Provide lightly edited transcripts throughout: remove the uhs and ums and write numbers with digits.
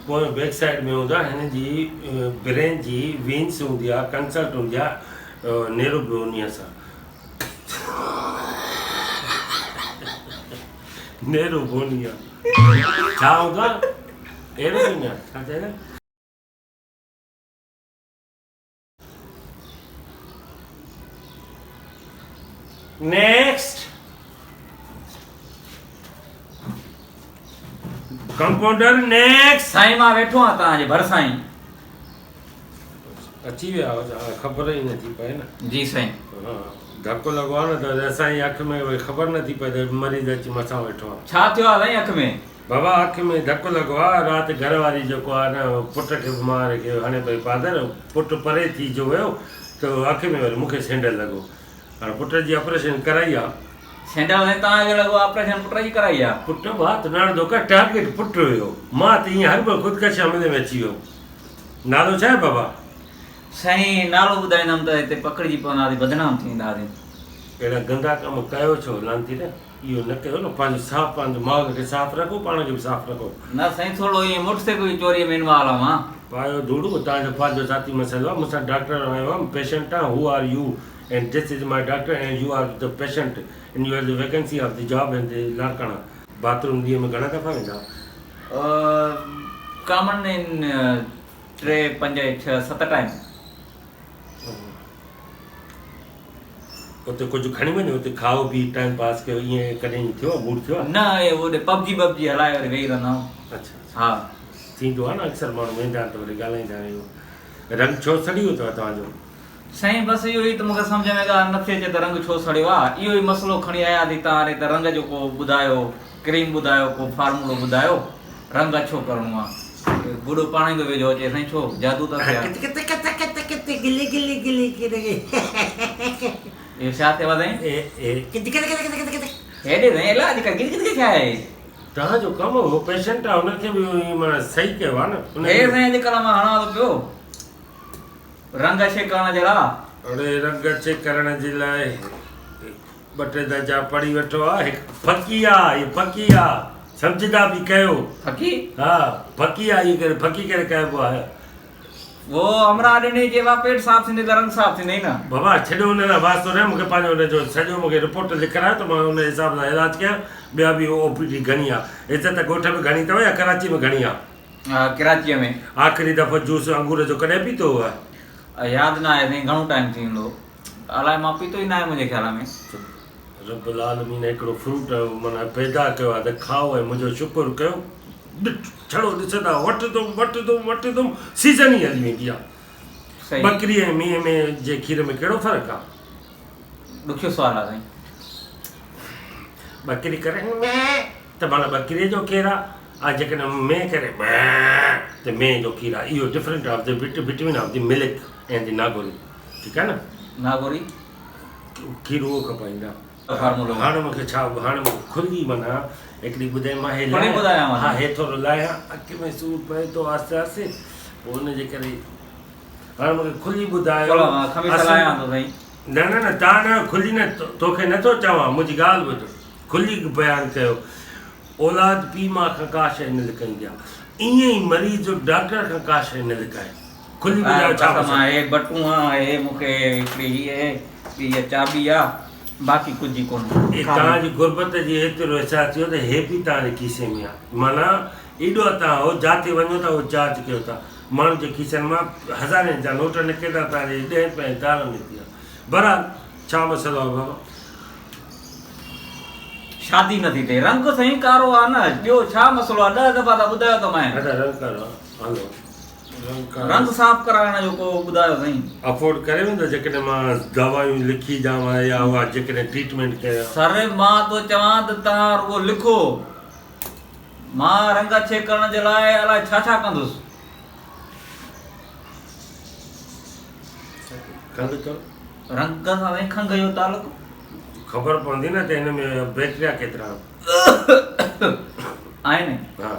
پويون back side ۾ هوندو آهي هن جي برين جي وينس هوندي آهي ڪنسلٽ هوندي آهي نيرو به انهي سان نيرو بونيا ڇا هوندو آهي اهڙو به نه ڇا چئجي نيڪسٽ ڪمپاؤنڊر نيڪسٽ سائين مان ويٺو آهيان توهان جي ڀرسان ئي. اچي ويا خبر ئي نٿي پئي نه. جي سائين. ڌڪ لڳو آهي نه ته اسان جي اک ۾ وري خبر نٿي پئي ته مريض اچي مٿان ويٺو آهي. ڇا ٿيو آهي سائين اک ۾؟ بابا اک ۾ ڌڪ لڳو آهي رات گهر واري جيڪو آهي نه پٽ کي به مار کي هڻي پئي پادر پٽ پري ٿي جو ويو ته اک ۾ وري مون کي سينڊل لڳو هاڻي پٽ جي آپريشن ڪرائي آ. سينڊل سائين توهان کي لڳو آپريشن پٽ جي ڪرائي آ. پٽ ڀات ناڻ ڪر ٽارگيٽ پٽ هيو مان ته ائين هربل خودڪشي حملي ۾ اچي ويم نالو ڇا آهي بابا؟ سائين نالو ٻڌائيندم ته هتي پڪڙجي پونداسين بدنام ٿي وينداسين. اهڙا گندا ڪم ڪيو ڇو لعنتي نه اهو نه ڪيو نه پنهنجو صاف پنهنجو ماحول کي صاف رکو پاڻ کي به صاف رکو. نه سائين ٿورو ائين موٽر سائيڪل جي چوري ۾ انوالو آهيان. پايو ڌوڙ تان جو پنهنجو ذاتي مسئلو آهي مون سان ڊاڪٽر آيو آهيان پيشنٽ آهيان who are you and this is my doctor and you are the patient and you are the vacancy of the job in the Larkana. Bathroom ڏينهن ۾ گهڻا دفعا ويندا. ڪامن ان ٽي پنج ڇهه ست ٽائيم. اتي ڪجهه کڻي وڃو اتي کائو پي ٽائيم پاس ڪيو ائين ڪڏهن ٿيو آهي موڊ ٿيو آهي. نه اوڏي پب جي بب جي هلائي وري ويهي رهندا آهيون. اڇا ها ٿيندو آهي نه اڪثر ماڻهو ويندا آهن ته وري ڳالهائيندا آهن اهو رنگ ڇو سڙي ويو اٿو توهان جو. سائين بس اهو ئي ته مونکي سمجهه ۾ ڳالهه نٿي اچي ته رنگ ڇو سڙيو آهي اهو ئي مسئلو کڻي آياسين توهان ڏي ته رنگ جو ڪو ٻڌايو ڪريم ٻڌايو ڪو فارمولو ٻڌايو رنگ اڇو ڪرڻو آ. گڏو پاڻ ئي ٿو ويجهو اچي سائين ڇو جادو ته ٿيا. اهو ڇا ٿيو آ سائين. هيڏي سائين الا اڄ ڪلهه گلي گلي ڇا آهي. توهان جو ڪم هو پيشنٽ آ ان کي به معنيٰ صحيح ڪيو آ نه. هي سائين اڄ ڪلهه مان هڻان ٿو پيو رنگ اڇي ڪرڻ جي لاء. اڙي رنگ اڇي ڪرڻ جي لاء ٻه ٽي درجا پڙهي وٺو ها هڪ ڦڪي آ هي ڦڪي آ سمجهندا به ڪيو. ڦڪي؟ ها ڦڪي آ هي ڪري ڦڪي ڪري ڪئبو آهي. وو همراهه ڏني چي وا پيٽ صاف ٿيندي ته رنگ صاف ٿيندئي نه. بابا ڇڏيو ان سان واسطو ناهي مونکي پنهنجو ان جو سڄو مونکي رپورٽ لکرايو ته مان ان حساب سان علاج ڪيان ٻيا به او پي ڊي گهڻي آ عزت ڳوٺ ۾ گهڻي اٿو يا ڪراچي ۾ گهڻي آ. ڪراچيء ۾. آخري دفعو جوس انگور جو ڪڏهن پيتو هئه؟ ياد ناهي سائين گهڻو ٽائيم ٿي ويندو. الائي مان پيتو ئي ناهي منهنجي خيال ۾. رب العالمين هڪڙو فروٽ معنيٰ پيدا ڪيو آهي ته کائو ۽ منهنجو شڪر ڪيو. ڇڙو ڏسندا وٺندم وٺندم وٺندم سيزن ئي هلي ويندي آهي. ٻڪري ۽ مينهن ۾ جي کير ۾ ڪهڙو فرق آهي؟ ڏکيو سوال آهي سائين. ٻڪري ڪري مينهن ته معنيٰ ٻڪري جو کير آهي ۽ جيڪڏهن مينهن ڪري مينهن ته مينهن جو کير آهي. اهو different of the between of the milk ۽ the Nagori. ٺيڪ آ نه. ناگوري. کير اهو کپائيندا. هاڻ مونکي ڇا هاڻ مونکي کلي معنيٰ هڪڙي ٻڌائي مان هي لاهيان ها هي ٿورو لاهيان اک ۾ سور پئي ٿو آهستي آهستي پوء ان جي ڪري هاڻ مونکي کلي ٻڌايو نه نه نه تان نه کلي نه توکي نٿو چوان منهنجي ڳالهه ٻڌ کلي بيان ڪيو اولاد پيء ماء کان ڪا شيء نه لڪائيندي آهي ائين ئي مريض ڊاڪٽر کان ڪا شيء نه لڪائي کلي ٻڌايو ڇا مسئلو. هي بٽون آ هي مون کي هڪڙي هي آهي ٻي هيء چاٻي آ باقي ڪجهه ئي ڪونهي. هي توهان جي غربت جي ايترو احساس ٿيو ته هي به توهان جي کيسي ۾ آ معنيٰ ايڏو توهان هو جاتي وڃو ٿا اهو چارج ڪيو ٿا ماڻهن جي کيسن مان هزارين جا نوٽ نڪرن ٿا توهان جي ڏهين رپين جي تار نڪتي آ بهرحال ڇا مسئلو آ بابا. شادي نٿي ٿئي رنگ سائين ڪارو آ نه ٻيو ڇا مسئلو آ ڏهه دفعا ته ٻڌايو ته مانء. ادا رنگ ڪارو آ هلو. رنگ صاف ڪرائڻ جو ڪو ٻڌايو سائين. افورڊ ڪري ويندو جيڪڏهن مان دوائيون لکي ڏيانو يا اها جيڪڏهن ٽريٽمينٽ ڪيان. سر مان ٿو چوان ته توهان رڳو لکو مان رنگ اڇي ڪرڻ جي لاء الائي ڇا ڇا ڪندس. کنگهه اٿو؟ رنگ سان سائين کنگهه جو تعلق؟ خبر پوندي نه ته هن ۾ بيڪٽريا ڪيترا آهن. ها.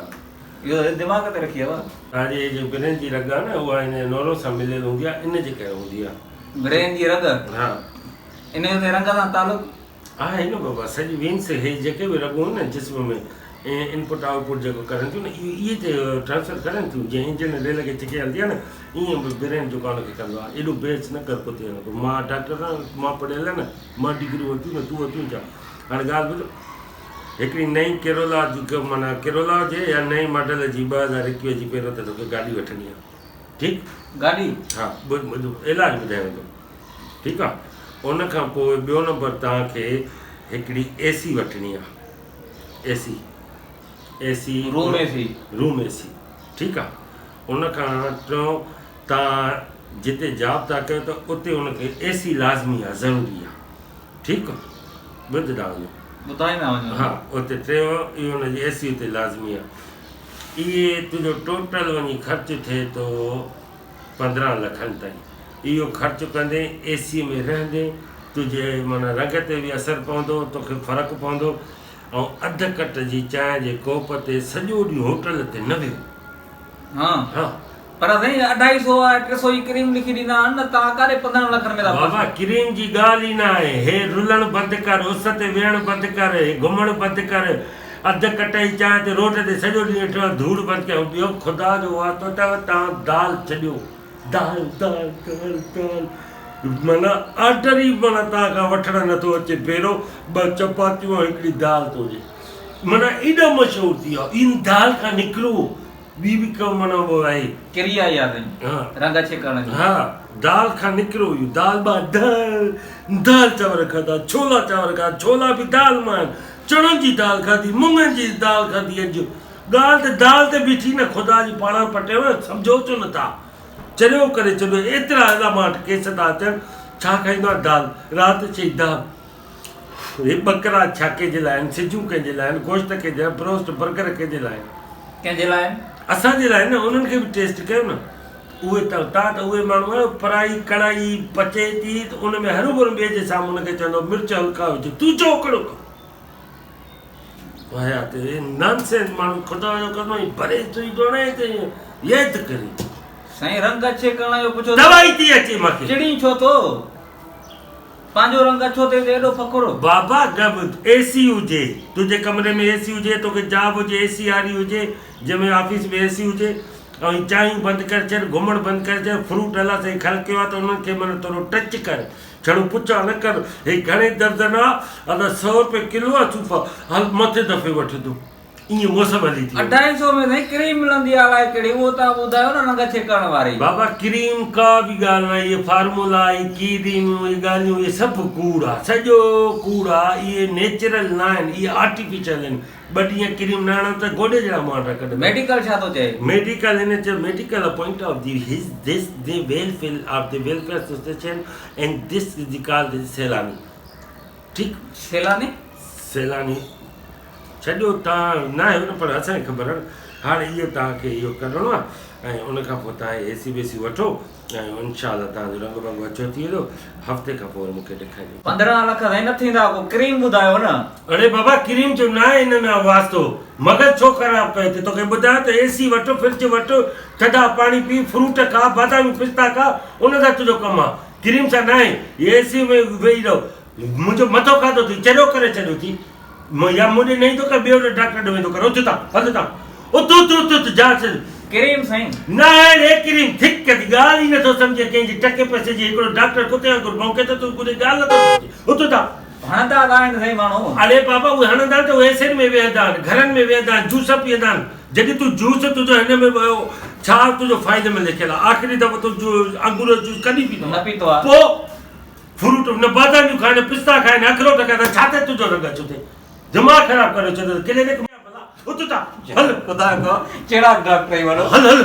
اهو ته دماغ تي رکي آ. توهان جي جيڪا برين جي رڳ آ نه اها هن نورو سان مليل هوندي آ ان جي ڪري هوندي آ. برين جي رڳ؟ ها. ان جو سائين رنگ سان تعلق؟ آهي نه بابا سڄي وينس هي جيڪي به رڳون آهن نه جسم ۾ انپٽ آئوٽ پٽ جيڪو ڪرن ٿيون نه اهو اهي ته ٽرانسفر ڪرن ٿيون جيئن انجڻ ريل کي ڇڪي هلندي آهي نه ائين به برين جيڪو آهي ان کي ڪندو آهي ايڏو بحث نه ڪر ڪتي وانگر مان ڊاڪٽر نه آهيان مان پڙهيل نه مان ڊگريون ورتيون نه تون ورتيون ڇا هاڻي ڳالهه ٻڌ هڪڙي نئين ڪرولا جي معنيٰ ڪرولا هجي يا نئين ماڊل جي 2021 جي پهريون ته توکي گاڏي وٺڻي آهي ٺيڪ گاڏي ها ٻڌ ٻڌ علاج ٻڌايان ٿو ٺيڪ آهي ان کان پوء ٻيو نمبر توهان کي هڪڙي اي سي وٺڻي آهي A C A C room A C room A C ٺيڪ آ ان کان ٽيون تان جتي جاب ٿا ڪيو ته اتي ان کي اي سي لازمي آ ضروري آ ٺيڪ ٻڌندا وڃو ٻڌائيندا وڃو ها اتي ٽيون اهو ان جي اي سي اتي لازمي آ اهي تنهنجو ٽوٽل وڃي خرچ ٿئي ٿو 15 لکن تائين اهو خرچ ڪندين اي سي ۾ رهندين تنهنجي معنيٰ رنگ تي به اثر پوندو توکي فرق پوندو ۽ اڌ ڪٽ جي چانهه جي ڪوپ تي سڄو ڏينهن هوٽل تي نه ويهو. ها ها. پر سائين اڍائي سو يا ٽي سو جي ڪريم لکي ڏيندا آهن نه توهان ڪاڏي 15 لکن ۾ ٿا بابا ڪريم جي ڳالهه ئي نه آهي هي رلڻ بند ڪر اس تي ويهڻ بند ڪر هي گهمڻ بند ڪر اڌ ڪٽ جي چانهه تي روڊ تي سڄو ڏينهن ويٺو آهين ڌوڙ بند ڪر ٻيو خدا جو واسطو اٿو توهان دال ڇڏيو دال دال دال دال معنيٰ آرڊر ئي معنيٰ توهان کان وٺڻ نٿو اچي ڀيرو ٻه چپاتيون ۽ هڪڙي دال ٿو هجي معنيٰ ايڏو مشهور ٿي ويو آهي ان دال کان نڪرو ٻي به ڪو معنيٰ اهو آهي ڪري آئي آ سائين ها رنگ اڇي ڪرڻ جي ها دال کان نڪرو اهو دال ٻا دال دال چانور کاڌا ڇولا چانور کاڌا ڇولا به دال مان آهن چڻن جي دال کاڌي مڱن جي دال کاڌي اڄ ڳالهه ته دال تي بيٺي نه خدا جي پاڻان پٽيو سمجهو ڇو نٿا چريو ڪري ڇڏيو ايترا ادا مان وٽ ڪيس ٿا اچن ڇا کائيندو آهين دال رات چئي دال هي ٻڪرا ڇا ڪنهن جي لاء آهن سجون ڪنهن جي لاء آهن گوشت ڪنهن جي لاء بروسٽ برگر ڪنهن جي لاء آهن ڪنهن جي لاء آهن اسان جي لاء نه انهن کي به ٽيسٽ ڪيو نه اهي ته تان ته اهي ماڻهو آهيو پرائي ڪڙائي پچي ٿي ته ان ۾ هروڀرو ٻئي جي سامهون ان کي چوندو مرچ هلڪا وجهه تون چئو ڪهڙو ڪم حيات اي نان سينس ماڻهو خدا جو قسم ائين ڀري سوئي ٿو هڻي ته ائين ييت ڪري. سائين رنگ اڇي ڪرڻ جو پڇو ته دوائي ٿي اچي مونکي. چڙين ڇو ٿو پنهنجو رنگ اڇو ٿئي ته ايڏو فخر. بابا جب اي سي هجي تنهنجي ڪمري ۾ اي سي هجي توکي جاب هجي اي سي واري هجي جنهن ۾ آفيس ۾ اي سي هجي ۽ چانهيون بند ڪري ڇڏ گهمڻ بند ڪري ڇڏ فروٽ الله سائين خلقيو آ ته انهن کي معنيٰ ٿورو ٽچ ڪر ڇڙو پڇا نه ڪر، هي گهڻي درجن آ؟ ادا سئو روپيه ڪلو آ صوف، هل مٿين دفعي وٺندم. ائين موسم هلي ٿي وڃي. اڍائي سئو ۾ سائين ڪريم ملندي آ الائي ڪهڙي اهو توهان ٻڌايو نه رنگ اڇي ڪرڻ واري. بابا ڪريم ڪا به ڳالهه ناهي اهي فارمولا اهي ڪريمون اهي ڳالهيون اهي سڀ ڪوڙ آ سڄو ڪوڙ آ اهي نيچرل ناهن اهي آرٽيفيشل آهن ٻه ڏينهن ڪريم نه هڻو ته گوڏي جهڙا مانڊا ڪڍندا. ميڊيڪل ڇا ٿو چئي؟ ميڊيڪل هن چيو medical point of the his this the welfare of the welfare association and this is the call the Sailani ٺيڪ. سيلاني؟ سيلاني ڇڏيو تان نه آهيو نه پر اسان کي خبر آهي هاڻي اهو توهان کي اهو ڪرڻو آهي ۽ ان کان پوء توهان اي سي بي سي وٺو ۽ انشاء الله توهان جو رنگ ٻنگ اڇو ٿي ويندو هفتي کان پوء وري مون کي ڏيکارجو. 15 لک سائين نه ٿيندا ڪو ڪريم ٻڌايو نه. اڙي بابا ڪريم جو ناهي ان ۾ واسطو مغز ڇو خراب ڪيو اٿئي توکي ٻڌايو ته اي سي وٺ فرج وٺ ٿڌا پاڻي پي فروٽ کا باداميون پستا کا ان سان تنهنجو ڪم آ ڪريم سان ناهي اي سي ۾ ويهي رهو منهنجو مٿو کاڌو اٿئي چريو ڪري ڇڏيو اٿئي يا مون ڏي نه ايندو ڪر ٻيو ڊاڪٽر ڏي ويندو ڪر اٿ اتان هل اتان اٿ اٿ اٿ اٿ جا ڪريم سائين. نه اڙي ڪريم ٿڪ ٿي ڳالهه ئي نٿو سمجهي ڪنهن جي ٽڪي پئسي جي هڪڙو ڊاڪٽر ڪتي وانگر ڀونڪي ٿو تون ڪجهه ڳالهه نٿو سمجهي اٿ اتان. هڻندا ته آهن سائين ماڻهو. اڙي بابا اهي هڻندا آهن ته اهي ايسين ۾ ويهندا آهن گهرن ۾ ويهندا آهن جوس پيئندا آهن جڏهن تون جوس تنهنجو هن ۾ ويو ڇا تنهنجو فائدي ۾ لکيل آهي آخري دفعو تون انگور جو جوس ڪڏهن پيتو نه پيتو آهي. پوء فروٽ نه باداميون کائي نه پستا کائي نه اخروٽ کائي ته ڇا ٿئي تنهنجو رنگ اڇو ٿئي دماغ خراب ڪريو ڇڏيو ڪلينڪ ۾ ڀلا اٿ اتان هل خدا کو چيڙاڪ ڊاڪٽر آهين وڏو هل هل.